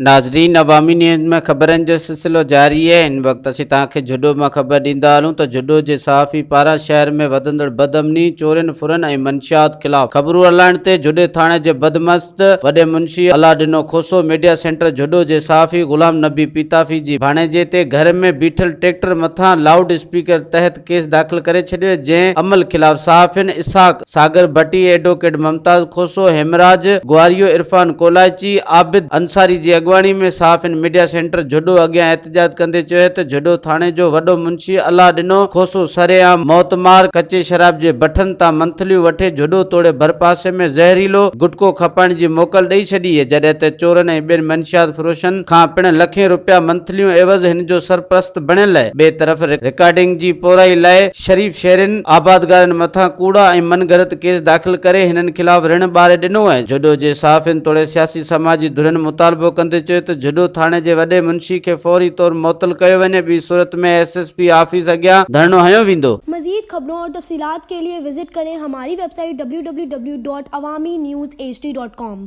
ناظرين عوامي نيوز ۾ خبرن جو سلسلو جاري آهي هن وقت اسين توهان کي جهڏو مان خبر ڏيندا هلون ته جهڏو جي صحافي پاران شهر ۾ وڌندڙ بدامني، چورين، ڦرن ۽ منشيات خلاف خبرون هلائڻ تي جهڏي ٿاڻي جي بدمست وڏي منشي الله ڏنو کوسو ميڊيا سينٽر جهڏو جي صحافي غلام نبي پيتافي جي ڀاڻيجي تي گهر ۾ بيٺل ٽريڪٽر مٿان لائوڊ اسپيڪر تحت ڪيس داخل ڪري ڇڏيو جنهن عمل خلاف صحافين اسحاق ساگر ڀٽي، ايڊووڪيٽ ممتاز کوسو، هيمراج گواريو، عرفان ڪولائچي، عابد انصاري جي اڳواڻي ۾ صحافين ميڊيا سينٽر جهڏو اڳيان احتجاج ڪندي چيو ته جهڏو ٿاڻي جو وڏو منشي الله ڏنو کوسو سرعام موتمار ڪچي شراب جي بٺن تان منٿليون وٺي جهڏو توڙي ڀرپاسي ۾ زهريلو گٽڪو کپائڻ جي موڪل ڏئي ڇڏي جڏهن ته چورن ۽ ٻين منشيات فروشن کان پڻ لکين روپيا منٿليون عيوض هن جو سرپرست بڻيل ٻئي طرف رڪارڊنگ جي پورائي لاء شريف شهرين آبادگارن مٿان ڪوڙا ۽ من گهڙت ڪيس داخل ڪري هنن خلاف رڻ ٻاري ڏنو ۽ جهڏو جي صحافين توڙي سياسي سماجي ڌرين مطالبو ڪندي چيو ته جهڏو ٿاڻي جي وڏي منشي کي فوري طور معطل ڪيو وڃي ٻي صورت ۾ ايس ايس پي آفيس اڳيان ڌرڻو هنيو ويندو. مزيد خبرون اور تفصيلات کے لئے وزٽ ڪرين ھماري web site www.awamiNewsHD.com.